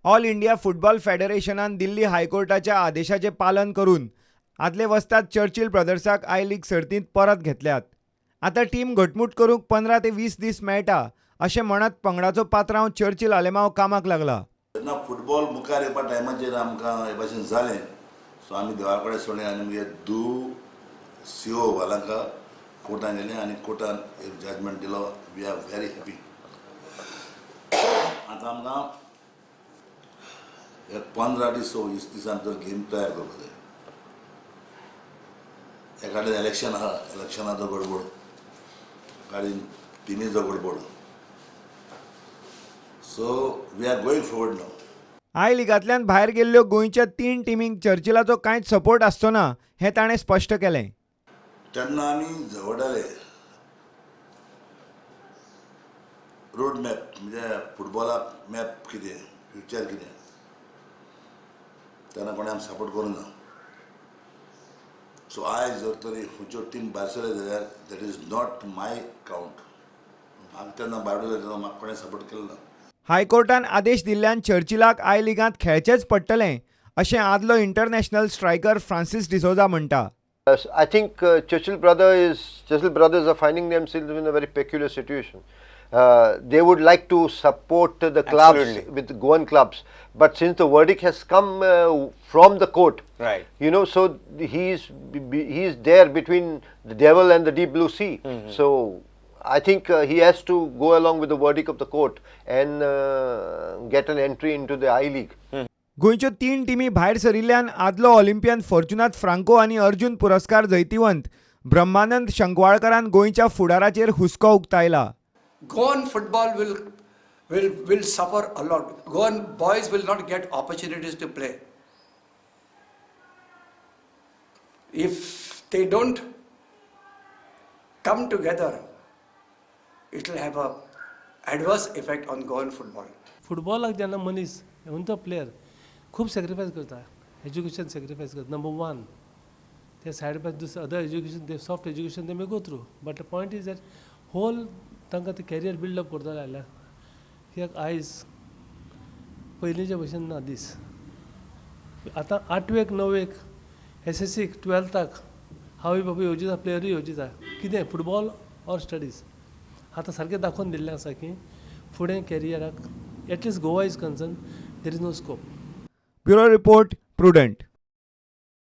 All India football फेडरेशनान दिल्ली हायकोर्टाच्या आदेशाचें पालन करून आदले वस्ताद चर्चिल ब्रदर्साक I league सर्तींत परत घेतल्यात. आतां टीम घटमूट करूंक 15 ते 20 दीस मेळटा अशें म्हणत पंगडाचो पात्रांव चर्चिल आलेमांव कामाक लागला. जेन्ना फुटबॉल मुखार येवपा टायमाचेर आमकां हे भाशेन जालें, सो आमी देवा कडेन सोडलें आनी मागीर दू सीओ वालांका कोर्टान गेलें आनी कोर्टान एक जजमेंट दिलो. We are very happy. आतां आमकां एक 15 दीस 20 दिसां भितर गेम तयार करपाक जाय. एकाडेन इलेक्शन आहा, इलेक्शनाचो गडबड, गाडीन टिमीचो गडबड. So we are going forward now. I लिगांतल्यान भायर गेल्ल्यो गोंयच्या 3 टिमींक चर्चिलाचो कांयच सपोर्ट आसचो ना हें ताणें स्पश्ट केलें. तेन्ना आमी झगडटाले रोड मॅप, म्हणजे फुटबॉलाक मॅप कितें, फ्युचर कितें, तेन्ना कोणें आमकां सपोर्ट करूंक ना. सो आयज जर तरी खंयच्यो टीम भायर सरले जाल्यार that is not my count. म्हाका तेन्ना भायर जालें तेन्ना म्हाका कोणें सपोर्ट केलो ना. हायकोर्टान आदेश दिल्ल्यान चर्चिलाक I लिगांत खेळचेंच पडटलें अशें आदलो इंटरनॅशनल स्ट्रायकर फ्रांसीस डिसोजा म्हणटा. I think Churchill brothers are finding themselves in a very peculiar situation. They would like to support the clubs. Absolutely. With Goan clubs, but since the verdict has come from the court, right? You know, so he is there between the devil and the deep blue sea. Mm-hmm. So I think he has to go along with the verdict of the court and get an entry into the I League. Mm-hmm. गोंयच्यो 3 टिमी भायर सरिल्ल्यान आदलो Olympian फॉर्च्युनात Franco आनी अर्जुन पुरस्कार जैतिवंत ब्रह्मानंद शंकवाळकरान गोंयच्या फुडाराचेर हुस्को उक्तायला. Goan football will suffer a lot. Goan boys will not get opportunities to play. If they don't come together, it will have a adverse effect on Goan football. फुटबॉलाक जेन्ना मनीस तो प्लेयर खूब सॅक्रिफायस करता, एज्युकेशन सॅक्रिफायस करता number 1, ते side by दुसरें other education, they soft education they may go through, but the point is that whole तांकां ते कॅरियर बिल्डअप करता जाल्यार कित्याक आयज पयलींच्या भशेन ना दीस. आतां 8वेक 9वेक एसएससीक 12थाक आवय बापूय येवजिता, प्लेयरूय येवजिता कितें फुटबॉल ऑर स्टडीज. आतां सारकें दाखोवन दिल्लें आसा की फुडें कॅरियराक at least Goa is concern there is no scope. Bureau report, Prudent.